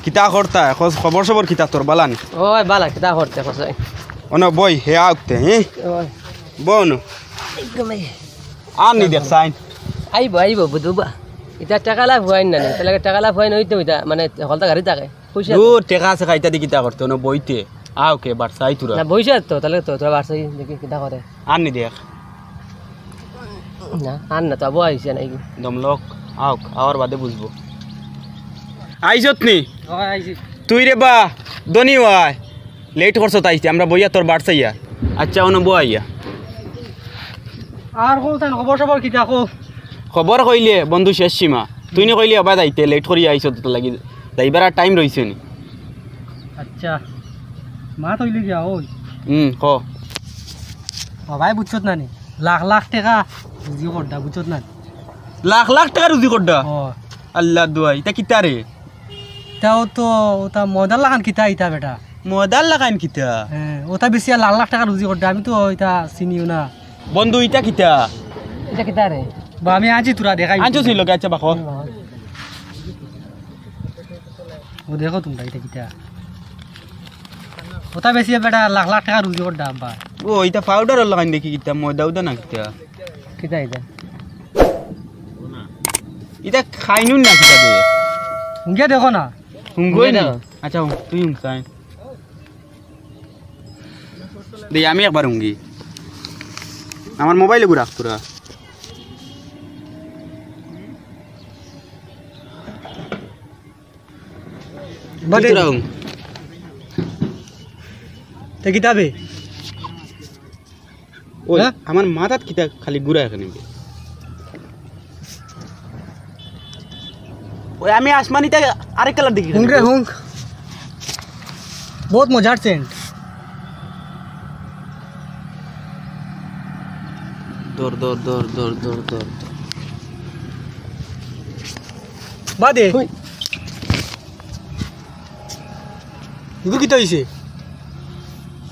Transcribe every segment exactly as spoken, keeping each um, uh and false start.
কিতা করতায়? খোঁজ, খবর সবর কিতা তোর, বালা নি? ওই বালা, কিতা করতে খোঁজ? অনো বই, হে আউকতে, হে? ওই। বই অনো। আর নি দেখছাইন? আইবো, আইবো, বুঝবা। ইতা টেকা লাভ অয় না নি, তাইলে টেকা লাভ অয় না অইতে অইতা, মানে, হকলতা গাড়ি থাকে। পয়সা দূর, টেকা আছে, খাইতা দি কিতা করতে, অনো বইতে। আউকে, বারছাই তোরা। না, বইসা তো, তাইলে তো, তোরা বারছাই দেখি কিতা করে। আর নি দেখ। না, আর না, তো আবু আইছে নাকি? দমলক, আউক, আওয়ার বাদে বুঝবো। আইছত নি? ওই আইছি। তুই রে বা, ধনী অয়। লেট করছত আইতে, আমরা বইয়া তোর বারছাইয়া। আচ্ছা, অনো বইয়া। আর কও তান খবর সবর কিতা কও? খবর কইলে বন্ধু শেষ সীমা। তুই নি কইলে অবায় যাইতে, লেট করি আইছত, তোর লাগি যাইবার আর টাইম রইছে নি। আচ্ছা, মাত অইলে গিয়া, ওই। হুম, ক। ও ভাই, বুঝছত না নি? লাখ লাখ টেকা রুজি করডা, বুঝছত না নি? লাখ লাখ টেকা রুজি করডা? ও। আল্লার দোয়াই, ইতা কিতা রে? ইতাও তো, ওটা ময়দার লাখান কিতা ইতা বেটা? ময়দার লাখান কিতা? হ্যাঁ, ওটা বেশি আর লাখ লাখ টেকা রুজি করডা, আমি তো ইতা চিনিও না। বন্ধু, ইতা কিতা? ইতা কিতা রে? বা, আমি আনছি তোরা দেখাই। আনছো ছিল, আচ্ছা, বাকো। ও দেখো তোমরা, ইতা কিতা? ওটা বেশি বেটা লাখ লাখ টেকা রুজি করডা, আব্বা। ও, ইতা পাউডার লাখান দেখি কিতা, ময়দা উদা না কিতা? কিতা ইতা? ইতা খাইনুন না কিতা দে? হুঙ্গিয়া দেখো না। হুঙ্গই হুঙ্গিয়া নি? দেখো। আচ্ছা, হুং, তুই হুং চাই। দে, আমি একবার হুঙ্গি। আমার মোবাইল এগু রাখ তোরা। বাদে। তোরা হুং। তে কিতাবে? ওই, হ্যাঁ? আমার মাথাত কিতা খালি ঘুরা এখানে। ওই, আমি আসমানিতে আরেক কালার দেখি। হুং রে হুং। বহুত মজার সেন্ট। দর, দর, দর। বাদে। ওই। ইগু কিতা অইছে?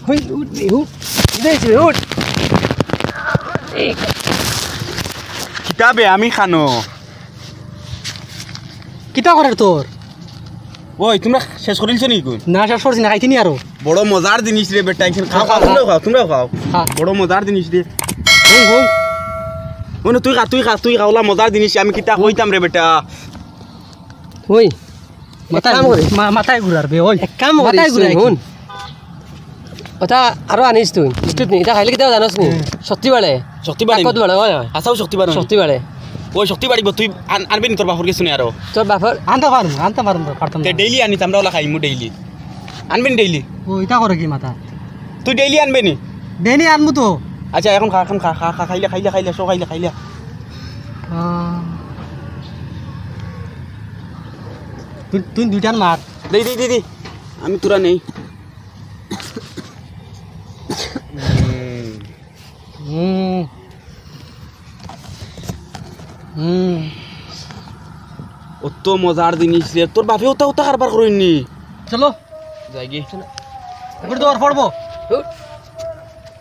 হুই, উঠ রে, উঠ। কিতা অইছে রে, উঠ। কিতাবে আমি খানো। কিতা করের তোর? ওই, তোমরা শেষ করিলছো নি কোন? না, শেষ করছি না, খাইতে নি আরো। বড় মজার জিনিস রে বেটা, একদিন খাও, খা, খাও, খা। তোমরাও খাও, তোমরাও খাও। খা। বড় মজার জিনিস রে। হুম, হুম। ওই না, তুই খা, তুই খা, তুই খা, ওলা মজার জিনিস, আমি কিতা কইতাম রে বেটা। ওই, মাথায় কাম ঘুরে। মা-, মাথায় ঘুরার বে, ওই। এক কাম করিস মাথায় ঘুরায় তুই, কি? হুন। ওটা আরো আনিস তুই, বুঝলি নি? এটা খাইলে কিতা জানোস নি? হ্যাঁ। শক্তি বাড়ে। শক্তি বাড়ে তাকত নি? বাড়ে, ওই, ওই। আচ্ছা, ও শক্তি বাড়ে নি? শক্তি বাড়ে। ও শক্তি বাড়িব, তুই আন-, আনবি নি তোর বাপর গেছে নি আরো? তোর বাপর আনতে পারবো, আনতে পারবো, পারতাম তে না। ডেইলি আনি, আমরা ওলা খাইমু ডেইলি। আনবি নি ডেইলি? ও, এটা করে কি মাথা? তুই ডেইলি আনবে নি? ডেইলি আনবো তো। আচ্ছা, এখন খা, এখন খা, খা, খা, খাইলে, খাইলে, খাইলে, সব খাইলে, খাইলে। আহ। তুই, তুই দুইটার মার। দে, দে, দে, দে। আমি তোরা নেই। হুম। হুম। অত মজার জিনিস রে, তোর বাপে ওটা, ওটা কারবার করইনি। চলো। যাইগি। চলো। এবার তো আর পড়বো। হুট।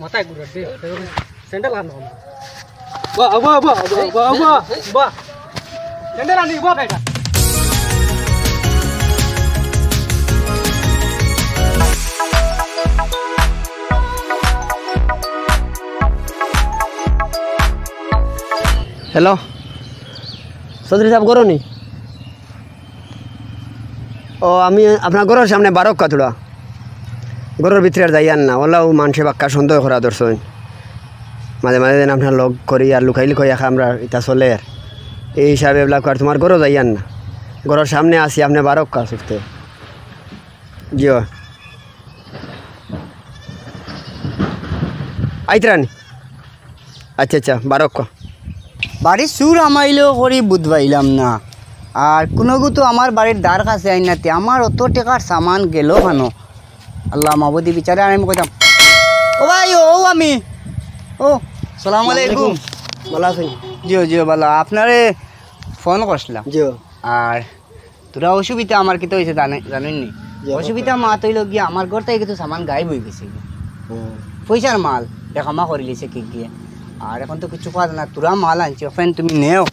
মাথায় ঘুরে দে। স্যান্ডেল আনো। বাহ, বাহ, বাহ, বাহ, বাহ, বাহ, বাহ। স্যান্ডেল আনি, বাহ, বেটা। হ্যালো, চৌধুরী সাহেব, ঘরো নি? ও, আমি আপনার ঘরর সামনে বারক্কা থুড়া। ঘরর ভিতরে আর যাইয়ার না, ওলাও মানষে বাক্কা সন্দেহ করা ধরছইন। মাঝে মাঝে যেন আপনার লগ করি আর লুকাই লুকাই একা আমরা ইতা চলের। এই হিসাবে এবলা কর, তোমার ঘরো যাইয়ার না। ঘরর সামনে আছি, আপনে বারক্কা ছুটতে। জিও। আইতরা নি? আচ্ছা, আচ্ছা, বারক্কা। বাড়িত চুর হামাইলো করি বুধ পাইলাম না। আর কুনুগু তো আমার বাড়ির দ্বার কাছে আইন না, তে আমার অত টেকার সামান গেল কানো? আল্লাহ মাবুদি বিচারে আমি কইতাম। ও ভাই, ও, ও আমি। ও, সালাম আলাইকুম। ভালা আছইন? জিও, জিও, ভালা। আপনারে ফোন করছিলাম। জিও। আর তোরা অসুবিধা আমার কিতা অইছে জানে-, জানইন নি? জি, অসুবিধা অবশ্যই। মাত অইলো গিয়া আমার ঘর থাকি কিছু সামান গায়েব অই গেছে। হুম। পয়সার মাল, বেকামা করিলিছে কিগিয়ে। আর এখন তো কিছু পাওয়া যায় না, তোরা মাল আনছো, ফেন তুমি নেও।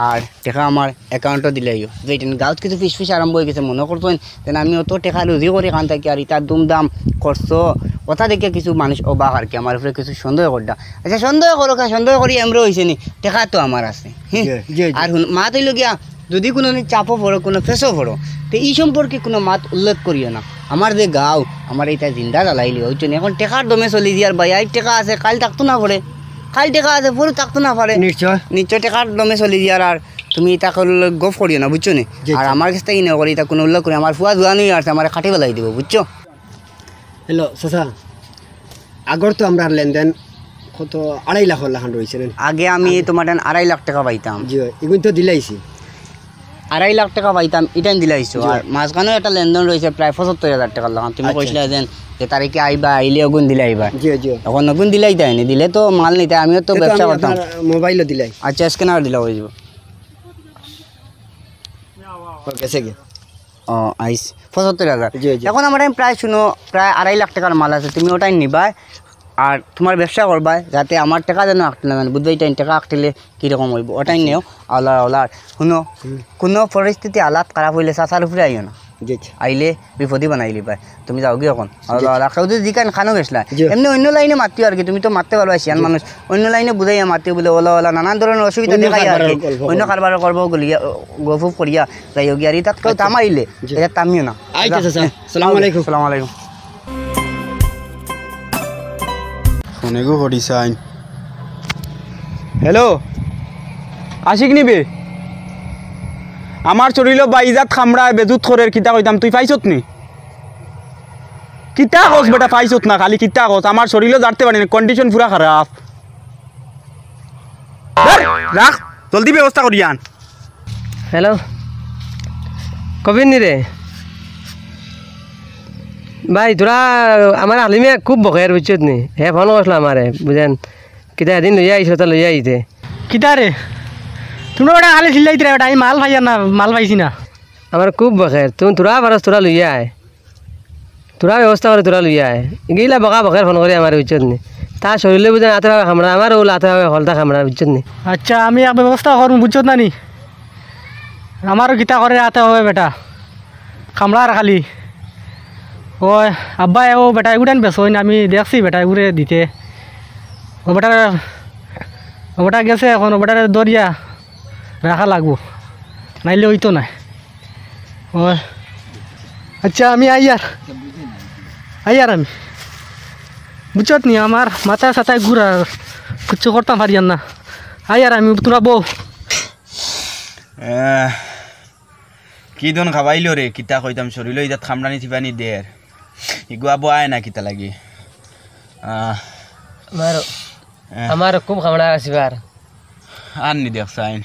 আর টেকা আমার অ্যাকাউন্টো দিলাইও। যেইটান গাঁওত কিছু ফিসফিস আরম্ভ অইগেছে, মনো করছইন যেন আমি অত টেকা রুজি করি কান থাকি, আর ইতা দুমদাম খরচ, অতা দেখিয়া কিছু মানুষ অবাক আর কি, আমার উপরে কিছু সন্দেহ কররা। আচ্ছা, সন্দেহ করউক্কা, সন্দেহ করি এমরে অইছে নি, টেকা তো আমার আছে। হুম? জি, জি, জি। আর হুন, মাত অইলো গিয়া, যদি কুনুদিন চাপো পড়ো, কুনু ফেসো পড়ো, তে ই সম্পর্কে কুনু মাত উল্লেখ করিও না। আমার যে গাঁও, আমার ইতা জিন্দা জ্বালাইলি, অইতো নি? এখন টেকার দমে চলি দিয়ার ভাই, আইজ টেকা আছে, কাইল থাকতো না পারে, কাইল টেকা আছে, পরশু থাকতো না পারে। নিশ্চয়। নিশ্চয় টেকার দমে চলি দিয়ার, আর তুমি ইতা করলে গফ করিও না, বুঝছো নি? জি, আর জি। আমার গেছ থাকি ইনো করি, ইতা কুনু উল্লেখ করি, আমার ফুয়া জুয়ান অইয়া আছে, আমারে কাটি ফালাই দিবো, বুঝছো? হ্যালো, চাচা, আগর তো আমরার লেনদেন কত আড়াই লাখর লাখান রইছে না? আগে আমি আগে। তুমার তান আড়াই লাখ টেকা পাইতাম। জি, ইগুন তো দিলাইছি। আড়াই লাখ টেকা পাইতাম, ইটাইন দিলাইছো। জি। আর মাঝখানেও একটা লেনদেন রইছে প্রায় পঁচাত্তর হাজার টেকার লাখান। তুমি আচ্ছা, কইছিলা আচ্ছা। যেন যে তারিখে আইবা, আইলে অগুন দিলাইবা। জি, জি। এখন অগুন দিলাইতায় নি, দিলে তো মাল নিতায়, আমিও তো তে তো ব্যবসা আমি করতাম। আপনার মোবাইলও দিলাই। আচ্ছা, স্ক্যানার দিলাও, অই যাইবো। ও, গেছে গি? ও, আইস, পঁচাত্তর হাজার। জি, জি। এখন আমার তান প্রায়, শুনো, প্রায় আড়াই লাখ টেকার মাল আছে, তুমি ওটাই নিবায়। আর তুমার ব্যবসা করবায়, যাতে আমার টেকা যেন আটকে না যায়, বুঝবায়, ইটাইন টেকা আটকিলে কিরকম অইবো, ওটাই আচ্ছা। নেও। আল্লাহ, আল্লাহ, শুনো, হুম। কুনু পরিস্থিতি হালাত খারাপ অইলে চাচার উপরে আইও না। জি, জি। আইলে বিপদই বানাইলিবায়। তুমি যাওগি এখন। আল্লাহ, আল্লাহ, কেউ যদি জিকাইন কানো গেছলা। জি। এমনে অইন্য লাইনে মাতিও আর কি, তুমি তো মাততে পারবায়, শিয়ান জি। মানুষ। অইন্য লাইনে বুঝাইয়া মাতিও বুলে, ওলা, ওলা, নানান ধরনর অসুবিধা অইন্য দেখাইয়া আর কারবারর কি। গল্প অইন্য করবো। কারবার করবো, গলিয়া, গফুফ করিয়া যাইওগি আর ইতাত কেউ আচ্ছা। থামাইলে, জি। ইতাত থামিও না। আইচ্ছা, যা। চাচা। হ্যাঁ। আসসালামু আলাইকুম। আসসালামু আলাইকুম। ফোন এগু করি চাইন। হ্যালো, আশিক নি বে? আমার শরীলো বাইজাত কামড়ায়, বেজুত করের, কিতা কইতাম, তুই পাইছত নি? কিতা কস বেটা, পাইছত না, খালি কিতা কস? আমার শরীলো জারতে পারি না, condition পুরা খারাপ। ধর, রাখ, জলদি ব্যবস্থা করি আন। হ্যালো, কবির নি রে? ভাই, তোরা আমার আলিমে খুব বকের, বুঝছত নি? হে ফোন করছিল আমারে, বুঝেন? কিতা এদিন লইয়া আইস, ওটা লইয়া আইতে। কিতা রে? তোমরা বেটা খালি চিল্লাইতে রে বেটা, আমি মাল পাইয়ার না, মাল পাইছি না। আমার খুব বকের, তুমি তোরা পারস, তোরা লইয়া আয়। তোরা ব্যবস্থা করে তোরা লইয়া আয়। গিলা বকা বকের ফোন করে আমার, বুঝছত নি? তার শরীলো বুঝে লাতে ভাবে কামড়া, আমার ও লাতে ভাবে হলতা কামড়া, বুঝছত নি? আচ্ছা, আমি এক ব্যবস্থা করমু, বুঝছত না নি? আমারও কিতা করে আতে হবে বেটা, কামড়ার খালি। ওই আব্বা, ও বেটা এগুটান বেচইন, আমি দেখছি বেটা এগুরে দিতে। ও বেটা, ও বেটা গেছে এখন, ও বেটারে ধরিয়া রাখা লাগবো, নাইলে অইতো নায়। ও, আচ্ছা, আমি আইয়ার, আইয়ার আমি। বুঝছত নি, আমার মাথায় সাথায় ঘুরার, কিচ্ছু করতাম পারিয়ার না। আইয়ার আমি, তোরা বউ। আহ, কি দন খাবাইলো রে, কিতা কইতাম, শরীলো ইজাত কামড়ানি চিবানি দের। ইগুয়া বয় না কিতা লাগি? আহ, আমার, আহ। আমার খুব কামড়া আছে বার। আর নি দেখছাইন।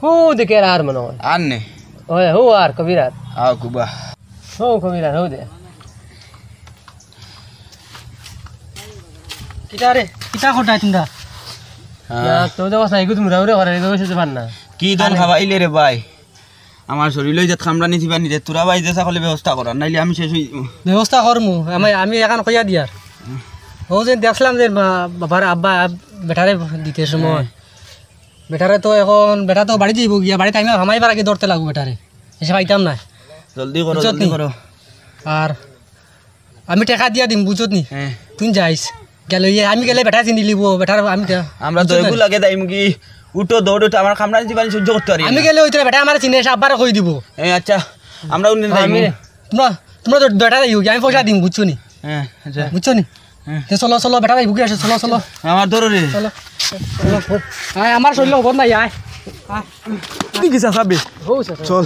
হু দেখে আর, আর মনে হয়। আর নি? ওই, হু আর, কবিরাজ। আও কুবা। হু কবিরাজ, হু দে। কিতা রে? কিতা করতায় তোমরা? হ্যাঁ। না, তো দেখো না, এগু তুমি রাউরে করে, এগু বসে পার না। কি দন আরে। খাবাইলে রে ভাই? আমার শরীলো ইজাত কামড়ানি চিবানি দের, তোরা ভাই যে সকলে ব্যবস্থা করার, নাইলে আমি শেষ অই যাইমু। ব্যবস্থা করমু, আমি, আমি এখান কইয়া দিয়ার। ও যে দেখছিলাম যে বা-, বাবার আব্বা আব-, বেটারে দিতে সময়। হ্যাঁ। বেটারে তো এখন, বেটা তো বাড়ি যাইবো গিয়া, বাড়িত আমি হামাইবার আগে ধরতে লাগবো বেটারে। এসে পাইতাম না। জলদি করো, বুঝছত জলদি নি? করো। আর আমি টেকা দিয়া দিম, বুঝছত নি? হ্যাঁ। তুই যাইস। গেল ইয়ে, আমি গেলে বেটা চিনি লিবো, বেটার আমি তে-, আমরা বুঝছত দইগু না? লাগে দাইমু কি? উঠো, দৌড় উঠো, আমার কামড়ানি চিবানি সহ্য করতে পারি আমি না। গেলে ওই তোর বেটা আমার চিনে, এসে আব্বারে কই দিবো। এই আচ্ছা, আমরা উনি আমি, যাইমু। তোমরা, তোমরা তো বেটা যাইও কি? আমি পয়সা দিম, বুঝছো নি? হ্যাঁ, আচ্ছা। বুঝছো নি? হ্যাঁ। তে চলো, চলো, বেটা যাইবো কি আসে, চলো, চলো। আমার ধরো রে। চলো। আয়, আমার শরীলো খবর নাই, আয়। আয়। তুই কি চাচাবে? হো, চাচা। চল।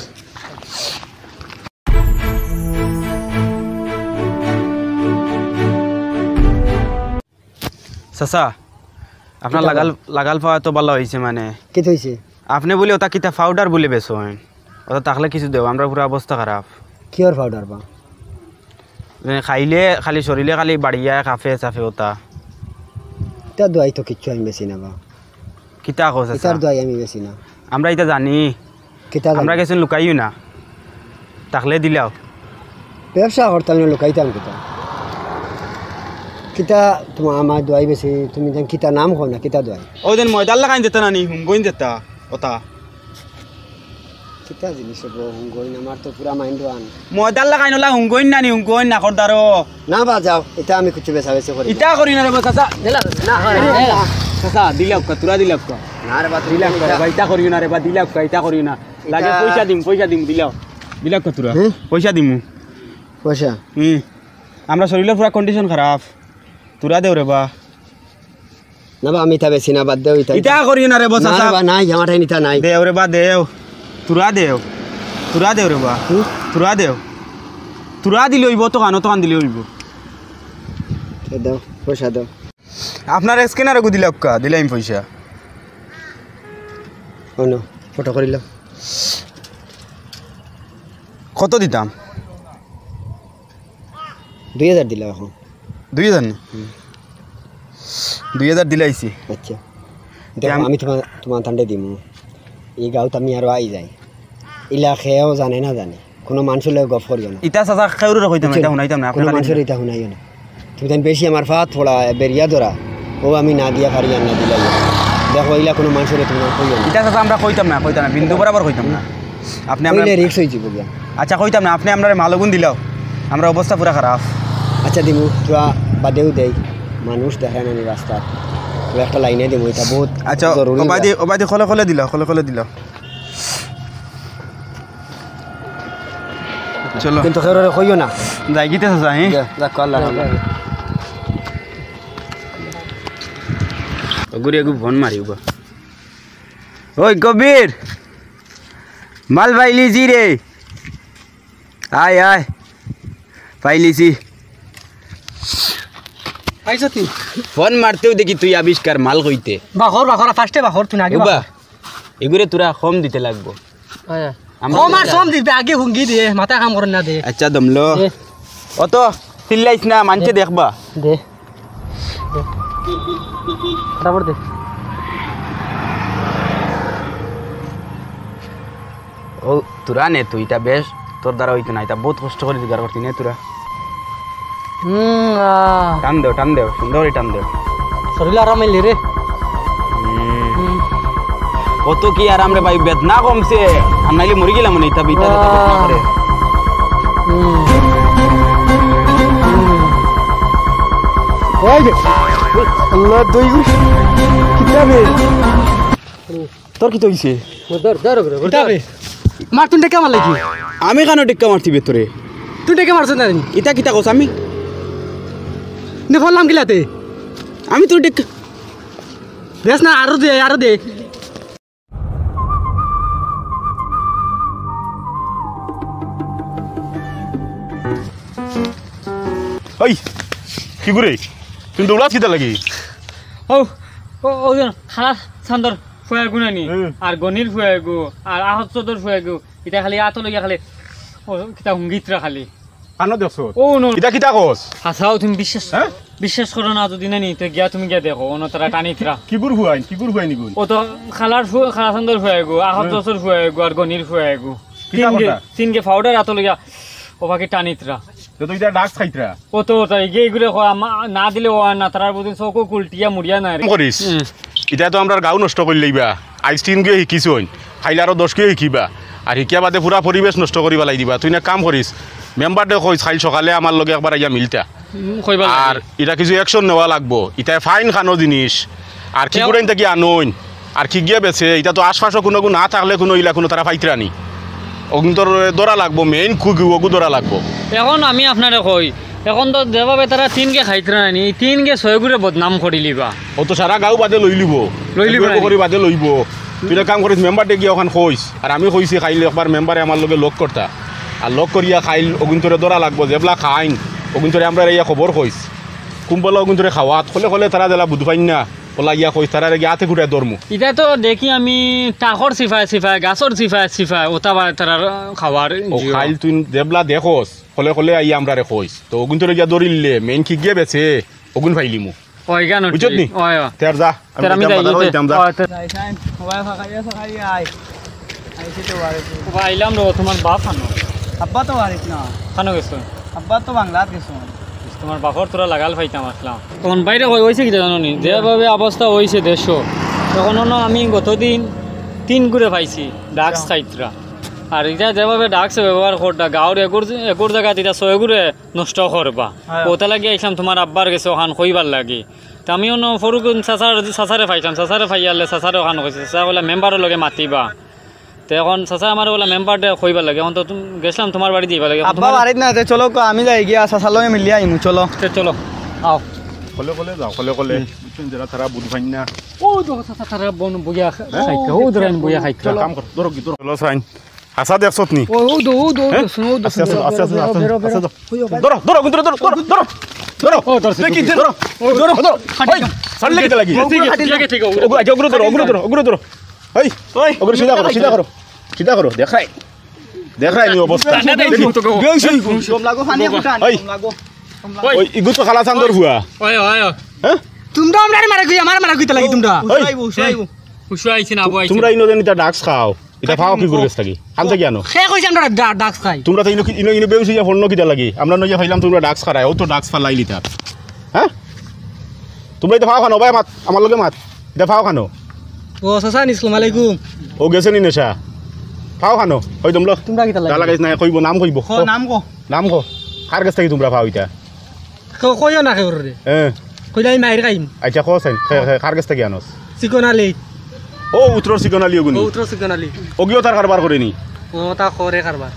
চাচা, আপনার কিতা লাগাল, বা? লাগাল পাওয়া তো ভালা অইছে মানে। কিতা অইছে? আপনে বুলে ওটা কিতা পাউডার বুলে বেচইন? ওটা থাকলে কিছু দেও, আমরার পুরা অবস্থা খারাপ। কিয়র পাউডার বা? মানে খাইলে খালি শরীলে খালি বাড়িয়া কাঁপে চাপে ওটা। ইতা দোয়াই তো কিচ্ছু আমি বেচি না বা। কিতা কও চাচা? ইতার দোয়াই আমি বেচি না। আমরা ইতা জানি। কিতা জানি? আমরা গেছইন লুকাইও না। থাকলে দিলাও। ব্যবসা করতাম না, লুকাইতাম কিতা? কিতা তোমার আমার দোয়াই বেশি, তুমি যেন কিতা নাম কও না, কিতা দোয়াই? ওই দিন ময়দার লাখান যেতা নানি, হুমগইন যেতা। কথা। কিতা জিনিস অইবো, হুঙ্গইন? আমার তো পুরা mind one। ময়দার লাখান অলা হুঙ্গইন নানি, হুঙ্গইন না করদারো। না বা যাও, ইতা আমি কিছু বেচা বেচি করি না। ইতা করি না রে বা চাচা। দিলা, না, না, না। চাচা, দিলাউক্কা, তুরা দিলাউক্কা। না রে বা, তুমি দিলাউক্কা রে ইতা বা, ইতা করিও না রে বা, দিলাউক্কা, ইতা করিও না। লাগে ইতা পয়সা দিমু, পয়সা দিমু, দিলাও। দিলাউক্কা তুরা। হুম? পয়সা দিমু। পয়সা? হুম। আমরার শরীলর পুরা condition খারাপ। তুরা দেও রে বা। না বা, আমি ইতা বেচি না, বাদ দেও ইতা। ইতা করিও না রে বা, না রে চাচা। বা, নাই, আমার ঠাইন ইতা নাই। দেও রে বা, দেও। তুরা দেও। তুরা দেও রে বা। হুম? তুরা দেও। তুরা দিলে অইবো, অতখান, অতখান দিলে অইবো। এ দেও, পয়সা দেও। আপনার scanner ওগু দিলাউক্কা, দিলাইমু পয়সা। অনো, ফটো করিলাও। কত দিতাম? দুই হাজার দিলাও অখন। দুই হাজার নি? হুম। দুই হাজার দিলাইছি। আচ্ছা। দেখো, আমি তুমার, তুমার তানরে দিমু। ই গাঁওত আমি আরো আই যাই। ইলা কেউ জানে না জানে। কুনু মানষর লগে গফ করিও না। ইতা চাচা কেউরে কইতাম না, বুঝছো? ইতা হুনাইতাম না, কুনু মানষরে ইতা হুনাইও না। তুমি তাইন বেশি আমার ফাত পড়া, বেরিয়া ধরা। ও আমি না দিয়া পারি আর না দিলাই। দেখো, ইলা কুনু মানষরে তুমি কইও না। ইতা চাচা আমরা কইতাম না, কইতাম না, বিন্দু বরাবর কইতাম না। আপনে আমরা কইলে risk অইযিবো গিয়া। আচ্ছা, কইতাম না, আপনে আমরারে মাল অগুন দিলাও, আমরার অবস্থা পুরা খারাপ। আচ্ছা, দিমু, তুরা বাদেও দেই, মানুষ দেখায় না নি রাস্তাত, তুরা একটা লাইনে দিমু, ইটা বহুত আচ্ছা, জরুরি। ওবায়দি, ওবায়দি, খলে খলে দিলাও, খলে খলে দিলাও। চলো। কিন্তু কেউরে কইও না। যাই গিতে চাচা, হ্যাঁ? যা, যা, আল্লাহ হাফেজ। ওগুরে এগু ফোন মারি উবা। ওই কবির, মাল পাইলিছি রে। আয়, আয়, পাইলিছি। আইছো তুই? ফোন মারতেউ দেখি তুই আবিষ্কার মাল কইতে। বাখর, বাখর, first এ বাখর, তুই না আগে উবা, বাখর। এগুরে তুরা কম দিতে লাগবো। আয়, আয়। আমরা কম আর কম দিতে, আগে হুঙ্গি দে, মাথা কাম করে না দে। আচ্ছা, দমলো। দে। অত চিল্লাইস না, মানষে দে। দেখবা। দে। দে। বরাবর দে। ও, তুরা নে তুই, ইটা বেশ, তোর দ্বারা অইতো না, ইটা বহুত কষ্ট করি জোগাড় করছি, নে তুরা। হুম, আহ। টান দেও, টান দেও, সুন্দর করি টান দেও। শরীল আরাম আইলে রে। হুম। হুম। কত কি আরাম রে ভাই, বেদনা কমছে। আর নাইলে মরি গেলাম মানে, ইতা বিতা বেদনা আহ। করে। হুম। হুম। ওই যে, আল্লাহ, দই গুলি। কিতা বে? তোর কিতা অইছে? ধর, ধর, ধর, ধর। কিতা বে? মার, তুই টেক্কা মারলে কি? আমি কানো টেক্কা মারছি বে তোরে? তুই টেক্কা মারছ না নি? ইতা কিতা কস আমি? নে, ফোন লাম কিলাতে? আমি তোর টেক্কা বেশ না, আরো দে, আরো দে। ওই, কি করে? তুই দৌড়াস কিতা লাগি? ও, ও, ও যে খালা চান্দর ফুয়া এগু নানি, হুম। আর গনির ফুয়া এগু, আর আহত চৌধুরীর ফুয়া এগু, ইতা খালি আতো লইয়া খালি, ও, কিতা হুঙ্গিতরা খালি। কানো দেখছো? ও, নো। ইতা কিতা কস? হাছাউ, তুমি বিশ্বাস, হ্যাঁ? বিশ্বাস করো না যদি নানি, তে গিয়া তুমি গিয়া দেখো, অনো তারা টানিতরা। কিগুর ফুয়াইন, কিগুর ফুয়াইন ইগুন? ও তো খালার ফু-, খালা চান্দর ফুয়া এগু, আহত হুম। চৌধুরীর ফুয়া এগু, আর গনির ফুয়া এগু। কিতা তিনগে, কথা? তিনগে পাউডার আতো লইয়া, ও বাকি টানিতরা। তো তো ইতা drugs খাইতরা। ও তো তাই গিয়া এগুরে কয়, আমা-, না দিলে ও আর না, তারার বুঝিন চউখো কুলটিয়া মুড়িয়া নাই রে। কাম করিস। হুম। ইতা তো আমরার গাঁও নষ্ট করিলাইবা। আইজ তিনগুয়ে হিকিছইন, কাইল আরো দশগুয়ে হিকিবা। আর হিকিয়া বাদে পুরা পরিবেশ নষ্ট করি ফালাই দিবা। তুই না কাম করিস, মেম্বাররে কইস, কাইল সকালে আমার লগে একবার আইয়া মিলতা। হুম, কইবা আর লাগে। ইটা কিছু action নেওয়া লাগবো। ইতায় ফাইন খানো জিনিস। আর কি কেউ- করে ইনতা কি আনইন? আর কি গিয়া বেচে, ইতা তো আশপাশো কুনু গু না থাকলে কুনু ইলা কুনু তারা পাইতরা নি। অগুন্তর ধরা লাগবো, main কুগু অগু ধরা লাগবো। এখন আমি আপনারে কই, এখন তো যেভাবে তারা তিনগে খাইতরা নি, তিনগে ছয়গুরে বদনাম করিলিবা। ও তো সারা গাঁও বাদে লইলিবো। লইলিবো একটু না? করি বাদে লইবো। তুই এক কাম করিস, মেম্বাররে গিয়া অখান কইস। আর আমি কইছি কাইল একবার মেম্বারে আমার লগে লগ করতা। আর লগ করিয়া কাইল অগুন্তরে ধরা লাগবো, যেবলা খাইন, অগুন্তরে আমরারে ইয়া খবর কইস। কুম্বলা অগুন্তরে খাওয়াত, খলে খলে তারা যেলা বুঝ পাইন না। ওলা ইয়া কইস, তারারে গিয়া আতে খুটায় ধরমু। ইতা তো দেখি আমি টাকর চিপায় চিপায়, গাছর চিপায় চিপায়, ওতা বা তারার খাওয়ার ও জিও। কাইল তুই যেবলা দেখোস, খলে খলে আইয়া আমরারে কইস। তো অগুন্তরে গিয়া ধরিলে, main কি গিয়া বেচে, অগুন পাইলিমু। ওই গান বুঝছত নি? ওই, ওই। তে আর যা, আমি তেরা আমি যাইতাম, যাই, বাজারো যাইতে। যাইতাম, যা। ওই, তে- যাই, যাই। ওবা, ফাঁকা ইয়া, ফাঁকা ইয়া, আয়। আইছি তো বাড়িত। ওবা, আইলাম রে, তোমার বাপ খানো। আব্বা তো বাড়িত না। খানো গেছো? আব্বা তো বাংলাত গেছো। তোমার বাপর তোরা লাগাল পাইতাম আসলাম। তখন বাইরে কই, অইছে কিতা জানো নি? যেভাবে অবস্থা অইছে দেশো, তখন অনো আমি গতদিন তিন গুরে পাইছি, ডাক্স আচ্ছা। খাইতরা। আর ইটা যেভাবে ডাক্স ব্যবহার কররা, গাঁওর এগুর, এগুর জাগাত ইটা ছয় গুরে নষ্ট করবা। হ্যাঁ। ওটা লাগি আইছলাম তুমার আব্বার গেছে অখান কইবার লাগি। তে আমি অনো ফরুক চাচার, চাচারে পাইছলাম, চাচারে পাইয়ারলে চাচারে অখান কইছি, চাচা কইলা মেম্বারর লগে মাতিবা। তে অখন চাচা আমারে কইলা মেম্বাররে কইবার লাগি, অখন তো তুম-, গেছলাম তুমার বাড়ি দিবা লাগি। আব্বা বাড়িত না, তে চলো ক, আমি যাই গিয়া চাচার লগে মিলিয়া আইমু, চলো। তে চলো, আও। কলে কলে যাও, কলে কলে। হুম। বুঝছইন, যেরা তারা বুঝ পাইন না। ও দেখো চাচা, তারা বইয়া খা-, হ্যাঁ? খাইতা, ও ধরেন বইয়া খাইতা। চলো। কাম কর, ধরো কি, ধরো। চলো, সাইন। হাছা দেখছত নি? ও, ও দো, ও দো, ও হ্যাঁ? দো, শুনো, ও দো, আস্তে, আস্তে, শুনো, আস্তে, আস্তে, বেরো, আস্তে, বেরো, আস্তে, বেরো। আস্তে। ধরো, ধরো, কিন্তু ধরো, ধরো, ধরো, ধরো। ও, ধরছি, দেখি, ধরছি। ধরো, ধরো, ধরো। ওই, ছাড়লে কিতা লাগি? ঠিক আছে, ঠিক আছে, ঠিক আছে। ওগু, আচ্ছা, ওগুরে ধরো, ওগুরে ধরো, ওগুরে ধরো। এই, ওই, ওগুরে সিধা করো, সিধা করো, সিধা করো। দেখাই, দেখাই নি অবস্থা। না, না, দেখি। বেউস অইগু। কম লাগো, পানি ফুটান, ওই। কম লাগো। ওই। ওই, ইগু তো কালা চান্দর ফুয়া। ওই, ওই, ওই। হ্যাঁ? তুমরা আমরারে মারা কই, আমারে মারা কইতা লাগি তুমরা। ওই। উসাইবো, উসাইবো। উসু আইছে না, আবু আইছে। তুমরা ইনো যেন ইতা ডাক্স খাও। ইতা পাও কিগুর গেছ থাকি? খান থাকি আনো? কে কইছে আমরা ডা-, ডাক্স খাই? তুমরা তো ইনো কি, ইনো, ইনো বেউস অইয়া ফড়নো কিতা লাগি? আমরা নইয়া পাইলাম তুমরা ডাক্স খারায়, অউ তো ডাক্স ফালাই লিতা। হ্যাঁ? তুমরা ইতা পাও খানো, ভাই মাত, আমার লগে মাত। ইতা পাও খানো? ও, চাচা, আসসালামু আলাইকুম। ও গেছে নি নেশা? পাও খানো? ওই তুমরা। তুমরা কিতা লাগি? গালা গাইছ না, কইবো, নাম কইবো। ক, নাম ক। নাম ক। কার গেছ থাকি তুমরা পাও ইতা? ক-, কইও না কেউরে। হ্যাঁ। কইলে আমি মাইর খাইম। আচ্ছা, ক চাইন, খে-, খে-, কার গেছ থাকি আনস? চিকন আলী। ও, উত্তর চিকন আলী অগুনি। ও, উত্তর চিকন আলী। অগিও তার কারবার করে নি? ও, তা করে কারবার।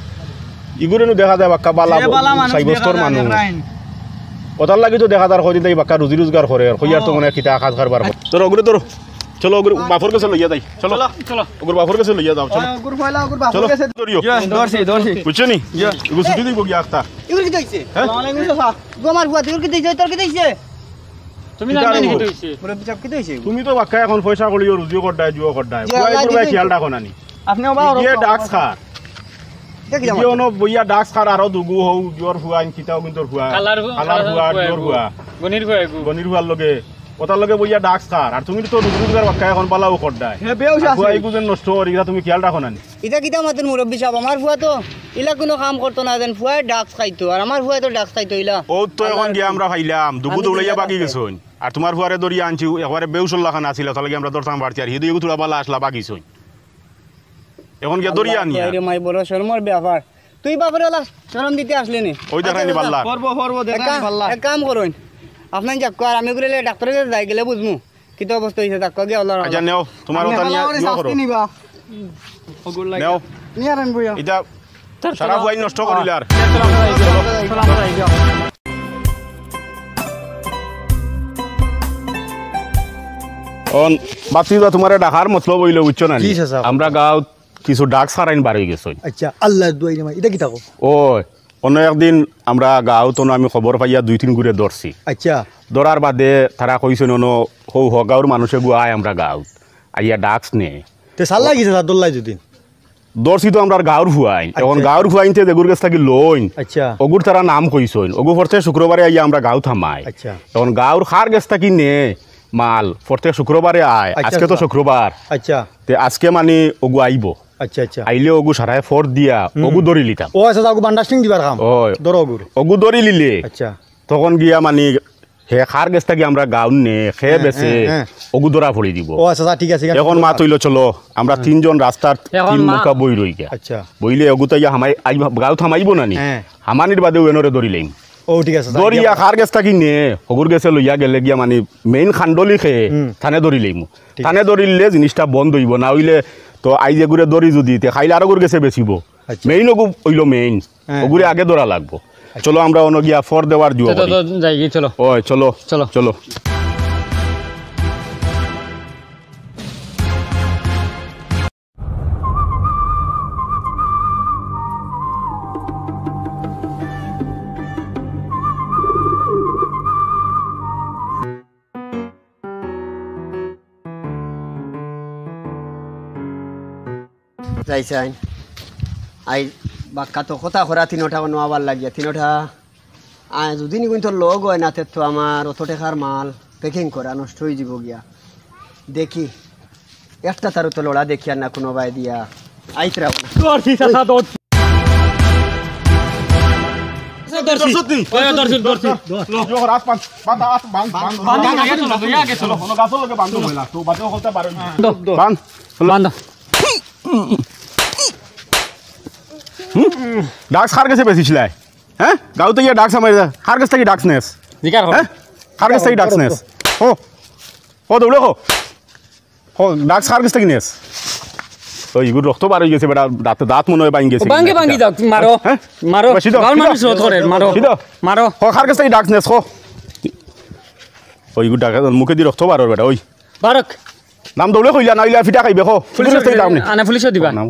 ইগুরে নু দেখা যায় বাক্কা বালা যে বালা মানুষ সাব্যস্তর দেখা যায়, মানুষ। দেখরাইন। ওটার লাগি তো দেখা যার কয়দিন থাকি বাক্কা রুজি রোজগার করে, আর কইয়ার তো ও। মনে হয় কিতা কাজ কারবার করে। ধরো, ওগুরে ধরো। চলো, ওগুরে বাপর গেছে লইয়া যাই। চলো। চলো। ওগুর বাপর গেছে লইয়া যাও, চলো। ওই, ওগুর পয়লা, ওগুর বাপর চলো। গেছে। ধরিও। ইয়া, ধরছি, ধরছি। বুঝছো নি? ইয়া। এগু ছুটি দিবো গিয়া আখতা। ইগুর কিতা অইছে? হ্যাঁ? আসসালামু আলাইকুম, চাচা। গো, আমার ফুয়া, ইগুর কিতা অইছে? তোর কিতা অইছে? তুমি কিতা জানো নি আরো? কিতা অইছে? মুরব্বি সাব, কিতা অইছে? তুমি তো বাক্কা এখন পয়সা করিও, রুজিও কররায়, জুয়াও কররায়। জি, ফুয়া আল্লাহ এগুর বায় দিছে। খেয়াল রাখো না নি। আপনি আবার ইয়ে ওরকম ডাক্স খার। দেখি ইয়ে যাও। অনো বইয়া ডাক্স খার আরো দুগু হউ, জুয়ার ফুয়া, আইন কিতাও কিন্তু ফুয়া। কালার ফু-, কালার কালার ফুয়া, ফুয়া জুয়ার এগু। ফুয়া। গনির ফুয়া এগু। গনির ফুয়ার লগে। ওটার লগে বইয়া ডাক্স খার। আর তুমি তো রুজি রোজগার বাক্কা এখন বালাও কররায়। হে, বেউস আর ফুয়া আছে। এগু যেন নষ্ট করি, ইটা তুমি খেয়াল রাখো না নি। ইটা কিতা মাতইন মুরব্বি সাব? আমার ফুয়া তো ইলা কুনু কাম করতো না, যেন ফুয়ায় ডাক্স খাইতো, আর আমার ফুয়ায় তো ডাক্স খাইতো ইলা। ও তো এখন আল্লাহর গিয়া কাম। আমরা পাইলাম, দুগু আমি দৌড়াইয়া চিন্তা বাগি করতে। গেছইন। আর তুমার ফুয়ারে ধরিয়া আনছি, একবারে বেউস অইলা খান আছিল, তার লাগি আমরা ধরতাম পারছি, আর হিদু এগু থুড়া বালা আছলা বাগি গেছইন। এখন গিয়া ধরিয়া আনিয়া। আল্লাহ, আরে মাই বড় শরমর ব্যাপার। তুই বাপরে ওলা শরম দিতে আসলে নি। ওই দেখাই নি আচ্ছা, বাল্লা। পর্ব, পর্ব এক দেখাই নি কাম, বাল্লা। এক কাম করইন। আপনার যাক কর, আমি ঘুরে ডাক্তারের কাছে যাই গেলে বুঝমু। কিতা অবস্থা অইছে, ডাক্তার গিয়া ওলা আচ্ছা, নেও, তুমার আপনি ওটা নিয়া ভালো করে ইয়ে করো। শাস্তি নিবা। ওগুর লাগি। নেও। নিয়া আনেন বইয়া। ইটা তার সারা চলো। ফুয়াই নষ্ট করিলার। চলো, আমরা যাই, চলো, আমরা যাই। অন বাতি বা তুমারে ডাকার মতলব অইলো, বুঝছো না নি? জি, চাচা। আমরা গাঁওত কিছু ডাক্স খারাইন বার অই গেছইন। আচ্ছা, আল্লাহর দোয়াই রে মাই, ইটা কিতা কও? ওই, অন্য একদিন আমরা গাঁওত অনো আমি খবর পাইয়া দুই তিন গুরে ধরছি। আচ্ছা। ধরার বাদে তারা কইছইন, অনো হউ হ গাঁওর মানুষ এগু আয় আমরা গাঁওত। আইয়া ডাক্স নে। তে সাল্লা গেছে তার দল্লাই যদি। ধরছি তো আমরার গাঁওর ফুয়াইন। এখন আচ্ছা। গাঁওর ফুয়াইনতে যেগুর গেছ থাকি লইন, আচ্ছা। ওগুর তারা নাম কইছইন। ওগু প্রত্যেক শুক্রবারে আইয়া আমরা গাঁওত হামায়। আচ্ছা। এখন গাঁওর কার গেছ থাকি নে মাল, প্রত্যেক শুক্রবারে আয়। আচ্ছা, আজকে তো আচ্ছা। শুক্রবার। আচ্ছা। তে আজকে মানি ওগু আইবো। আচ্ছা, আচ্ছা। আইলে ওগু সারায় ফর দিয়া হুম। ওগু ধরি লিতাম। ও আচ্ছা, ওগু বান্ডাস্টিং দিবার কাম। ওই। ধরো ওগুরে। ওগু ধরি লিলে আচ্ছা। তখন গিয়া মানি হে কার গেছ থাকি আমরা গাঁওর নে, হে হ্যাঁ, বেচে, হ্যাঁ, হ্যাঁ। ওগু ধরা পড়ি দিবো। ও আচ্ছা, আচ্ছা, ঠিক আছে, ঠিক আছে। এখন মাত অইলো চলো, আমরা হ্যাঁ। তিনজন রাস্তার এখন তিন মা- মুখা বই রইগা। আচ্ছা। বইলে ওগু তো আইয়া হামাই-, আইব-, গাঁওত হামাইবো না নি? হ্যাঁ। হামানির বাদে ওয়েনরে ধরি লইম। ও, ঠিক আছে, আচ্ছা, ধরিয়া আইডিয়া কার গেছ থাকি নে, হগুর গেছে লইয়া গেলে গিয়া মানি মেইন খান্ডলি খে, হুম। থানে ধরি লইমু। ঠিক থানে আছে। ধরিলে জিনিসটা বন্ধ অইবো, না অইলে তো আইজ এগুরে ধরি যদি, তে খাইলে আরোগুর গেছে বেচিবো। আচ্ছা। মেইন ওগু অইলো মেইন। হ্যাঁ। ওগুরে আগে ধরা লাগবো। আচ্ছা। চলো আমরা অনো গিয়া ফর দেওয়ার জুয়া তো, তো, করি। তো, যাই গি, চলো। ওই, চলো। চলো। চলো। যাইছাইন। আই বাক্কা তো কথা করা তিনোটা কোনো আবার লাগিয়া, তিনোটা। আই যদি নিগুন তো লগ অয় না, তে তো আমার অত টেকার মাল packing করা নষ্ট অই যিবো গিয়া। দেখি, একটা তারও তো লড়া দেখি আর না কোনো বায় দিয়া। আইতরা না। ধরছি, চাচা, ধরছি। ধরছি। ওই, ধরছি, ধরছি। জোহর, আত বান্ধ, বান্ধ, আত বান্ধ, বান্ধ। বান্ধ, আগে চলো, আগে চলো। কোনো গাছর লগে বান্ধ অইলা, তো বাদে হকলতা বারো। বান্ধ। বান্ধ। বান্ধ। হুম? Drugs কার গেছে বেচিছলায়? হ্যাঁ? গাঁওত গিয়া drugs আমার, কার গেছ থাকি drugs নেছ? জিকার কর। হ্যাঁ? কার গেছ থাকি drugs নেছ? ও, ও দৌড়ে কো। ও, drugs কার গেছ থাকি নেছ? ওই, ইগুর রক্ত বার অই গেছে, বেটা, দাঁত, দাঁত মনে অয় ভাঙ্গি গেছে। ভাঙ্গি, ভাঙ্গি যাউক, তুমি মারো। হ্যাঁ? মারো। বাবা, সিধা, গাঁওর সিধা। মানুষ রোধ করে, মারো। সিধা। মারো। ও, কার গেছ থাকি drugs নেছ, কো। ওই, ইগুর ডাক, মুখেদি রক্ত বার অর, বেটা, ওই। বারক। নাম দৌড়ে কইলা, না অইলে ফিটা খাইবে, কো। পুলিশর কাছ থাকি drugs নেছ। আনে পুলিশো দিবা। নাম।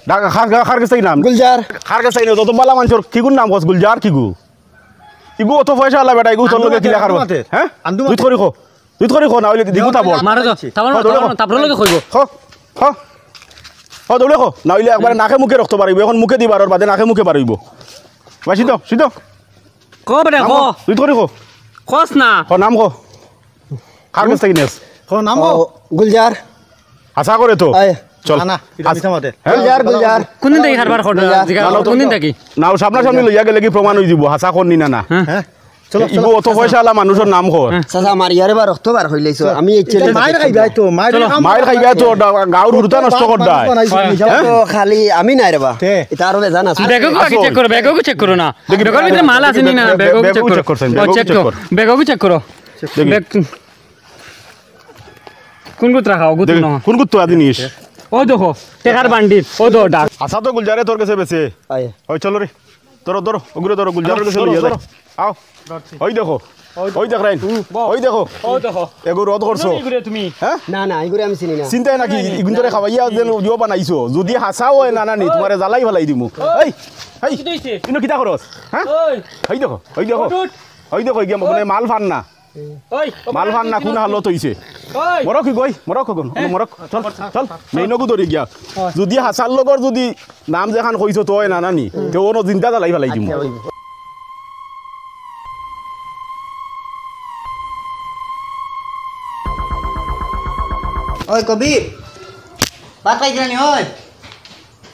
ডাক, কার, কার, কার গেছ থাকি নাম? গুলজার। কার গেছ থাকি নেছ? অত বালা মানষর, কিগুর নাম কছ, গুলজার কিগু? ইগু অত পয়সাআলা বেটা, ইগু তোর লগে কিলা করবো? হ্যাঁ? আন্দু মাতে। তুই করি কো। তুই করি কো, না অইলে দিগু তাবড়। মারো তো, তাবড়, হ, দৌড়ে কো। তাবড় লগে কইবো। হ, হ। হ, দৌড়ে কো। না অইলে একবারে নাকে মুখে রক্ত বারইবো। এখন মুখেদি বারর, বাদে নাকে মুখে বারইবো। বাসি তো, সিধা। কো বেটা, নাম কো। কো। তুই করি কো। কছ না। কো, নাম কো। কার গেছ থাকি নেছ? কো, নাম কো। ও, গুলজার। হাছা করে তো। আয়। চল। না, না, ইটা আস-, মিছা মাতে। হ্যাঁ? গুলজার, গুলজার। কুনদিন থাকি কারবার করো? গুলজার। জিকার না, করো, না, কুনদিন থাকি? না, ও সামনাসামনি লইয়া গেলে কি প্রমাণ অই যিবো? হাছা কর নি না, না। হ্যাঁ? হ্যাঁ? চলো, ইগু চলো। অত পয়সাআলা মানষর নাম কর। হ্যাঁ। চাচা, আমার ইয়ারে বা রক্ত বার অইলাইছো। চলো। আমি এই ছেলে মাইর খাইবায় তো, মাইর চলো। খাম-, মাইর খাইবায় তো, ওটা গাঁওর হুরুতা নষ্ট কর দেয়। বাপ, বাপ, বাপ, হ্যাঁ? তো খালি আমি নায় রে বা। তে। ইতা আরো বেজান আছে। তে। ব্যাগও আগে আসল। Check করো, ব্যাগও check করো না। দেখি, ব্যাগর ভিতরে মাল আছে নি না? ব্যাগ, ব্যাগও ব্যাগও check করো। Check করছেন, ও, ব্যাগও check check করো। কর। ব্যাগও check করো। দেখি। ব্যাগ কুন গুত রাখা? ও গুত দেখি, না। কুন গুত তো আদি নিস? ও দেখো, টেকার বান্ডিল। ও দেখো, ডাক। আচ্ছা তো গুলজারে তোর গেছে বেচে। আয়। ওই চলো রে। ধরো, ধরো, ওগুরে ধরো, গুলজারর গেছে ধরো, লইয়া যাও। ধরো। আও। ওই দেখো। ওই দেখো রাইন। ওই দেখো। ও দেখো। এগু রোধ করছো। কোন এগুরে তুমি? হ্যাঁ? না, না, এগুরে আমি চিনি না। চিনতায় নাকি? ইগুন তোরে খাওয়াইয়া যেন ইয়ো বানাইছো। যদি হাছা অয় না, না নি, তোমারে জ্বালাই ফালাই দিমু। এই, এই, কিতা অইছে? ইনো কিতা করস? হ্যাঁ? ওই। ওই দেখো, ওই দেখো। উঠ, উঠ। ওই দেখো, গিয়া মানে মাল ফান না। ওই, মাল ফান না, কুন হালত অইছে? ওই। মরক ইগু, মরক ইগু, হ্যাঁ। মরক, চল, চল, মেইনগু ধরি গিয়া। ওই। যদি হাছার লগর যদি নাম যেখান কইছো তো অয় না, না নি, তে অনো জিন্দা জ্বালাই ফালাই দিমু। আচ্ছা, ওই। ওই কবির, ভাত খাইছ না নি, ওই?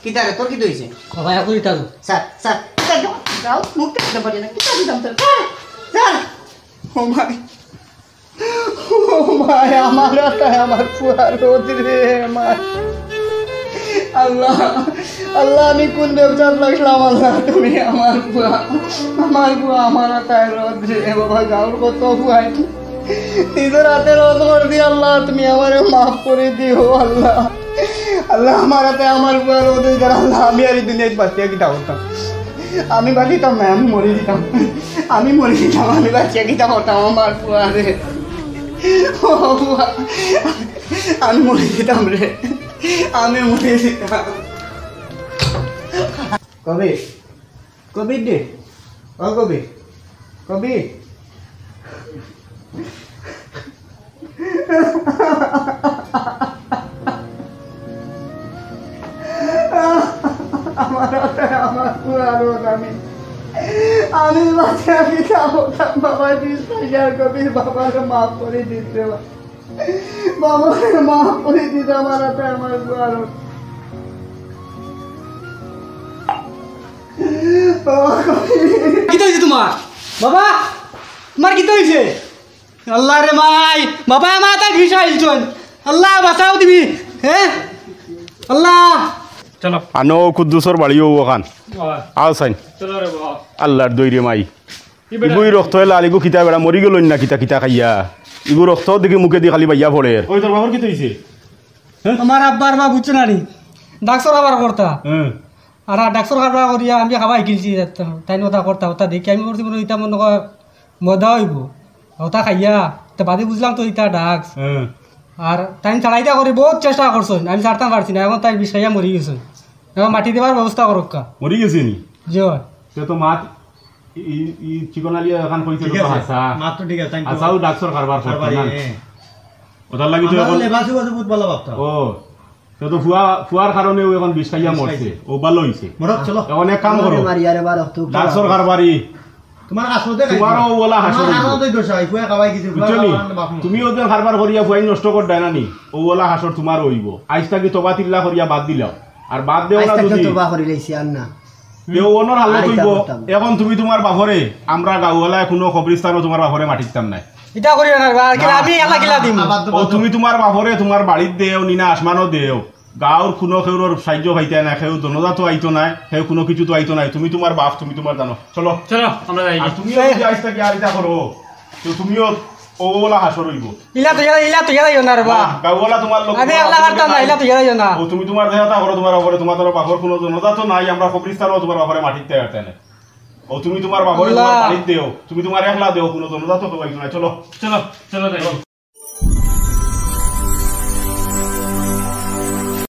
কিতা রে, তোর কিতা অইছে? ও ভাই, এখন ইতা তো। স্যার, স্যার, স্যার, যাও, যাও, মুখ দেখতে পারি না, কিতা দিতাম তোর? Sir, sir. ও ভাই, ও ভাই, আমার আতায় আমার ফুয়া রোদ রে, আমার। আল্লাহ, আল্লাহ, আমি কুন ব্যবসাত লাগলাম, আল্লাহ, তুমি আমার ফুয়া, আমার ফুয়া, আমার আতায় রোদ রে, বাবা, গাঁওর কত ফুয়া। নিজর আতে রোদ করি দি, আল্লাহ, তুমি আমারে মাফ করি দিও, আল্লাহ। আল্লাহ, আমার আতে আমার ফুয়া রোদ অই যার, আল্লাহ, আমি আর ই দুনিয়াত বাঁচিয়া কিতা করতাম? আমি বাঁচিতাম না, আমি মরি যিতাম। আমি মরি যিতাম, আমি বাঁচিয়া কিতা করতাম আমার ফুয়ারে? ও ফুয়া, আমি মরি যিতাম রে, আমি মরি যিতাম। কবির, কবির রে, ও কবির, কবির। আমার আতে আমার ফুয়া রোদ, আমি, আমি বাঁচিয়া কিতা করতাম? বাবা, বিশ হাজার কবির, বাবারে মাফ করি দিতে, বাবারে মাফ করি দিতে, আমার আতে আমার ফুয়া রোদ। ও কবির। কিতা অইছে তোমার? বাবা, তোমার কিতা অইছে? আল্লাহ রে মাই, বাবা, আমার আতে বিষ আইলছইন। আল্লাহ, বাঁচাও তুমি। হ্যাঁ? আল্লাহ। চলো। আনো কুদ্দুসর বাড়ি অউ অখান। বাবা। আও চাইন। চলো রে বাবা। আল্লাহর দই রে মাই। কি বেটা? ইগুই রক্ত এলা, ইগু কিতা বেটা মরি গেলইন না কিতা, কিতা খাইয়া? ইগু রক্ত দেখি মুখেদি খালি বাইয়া পড়ের। ওই তোর বাবার কিতা অইছে? হ্যাঁ? আমার আব্বার মা বুঝছো না নি? ডাক্তর আবার করতা। হ্যাঁ। আর ডাক্তর কারবার করিয়া আমি খাওয়া শিকিলছি। তাইন অতা করতা, অতা দেখি আমি করছি, মনে ইতা মনে কয় মজা অইবো। অতা খাইয়া, তে বাদে বুঝলাম তো ইতা drugs। হ্যাঁ। আর তাইন ছাড়াইতা করি বউত চেষ্টা করছইন, আমি ছাড়তাম পারছি না, এখন তাইন বিষ খাইয়া মরি গেছইন। এখন মাটি দিবার ব্যবস্থা করউক্কা। মরি গেছে নি? জি অয়। সে তো মাত, ই, ই, ই চিকন আলী অখান কইছে ঠিক তো আছে। হাছা। মাত তো ঠিক আছে, তাইন তো হাছাউ ডাক্তর কারবার করতা কারবারি, না। হ্যাঁ। অতার লাগি তো আমার এখন লেবাসি বাসি বহুত ভালা ভাবতা। ও, সে তো ফুয়া, ফুয়ার কারণে অউ এখন বিষ খাইয়া বিষ মরছে। খাইছে। অউ ভালা অইছে। মরক, চলো। এখন এক কাম করো। মারি আরে বার অক্ত ডাক্তর কারবারি। তোমার আসলতে খাইছে। তোমারও অউ অলা হাসর তোমার অইবো। আসলতে দোষ হয়, ফুয়া খাওয়াই গেছে, ফুয়া বুঝছো নি? খাওয়ানোর বাপ মা। তুমি অউ যে কারবার করিয়া ফুয়াইন নষ্ট কররায় না নি, অউ অলা হাসর তোমারও অইবো। আইজ থাকি তবা তিল্লা করিয়া বাদ দিলাও। আর বাদ দেও আইজ না থাকি যদি তবা করি লাইছি, আর না। তে অউ অনর হালত আর ইতা অইবো। করতাম। এখন তুমি তোমার বাফরে, আমরা গাঁওআলায় কুনু কবরস্থানো তোমার বাফরে মাটি দিতাম নায়। ইতা করিও না, আর কি না, আমি এলা কিলা দিমু? আবার তো ও, তুমি তোমার বাফরে তোমার বাড়িত দেও, নি না আসমানো দেও। গাঁওর কুনু কেউর সাহায্য পাইতায় নায়, কেউ জনাজাত আইতো নায়, কেউ কুনু কিছু তো আইতো নায়। তুমি তুমার বাপ, তুমি তুমার জানো। চলো। চলো, আমরা যাই। আর তুমিও যদি আইজ থাকি আর ইতা করো, তো তুমিও অউ অলা হাশর অইবো। ইলা তো ইয়া, ইলা তো ইয়া যাইও না রে বা। না, গাঁওআলা তুমার লোক, আমি তুমার আল্লাহ বাপরে পারতাম না, নাই। ইলা তো ইয়া যাইও না। ও তুমি তুমার যেতা করো, তুমার বাপরে, তুমার তো বাপর কুনু জনাজাত নাই, আমরা কবরস্থানও তুমার বাপরে মাটিত দেওয়ার তেনে। ও তুমি তুমার বাপরে আল্লাহ। তুমার বাড়িত দেও, তুমি তুমার একলা দেও, কুনু জনাজাত তো অইতো না। চলো। চলো, চলো যাই।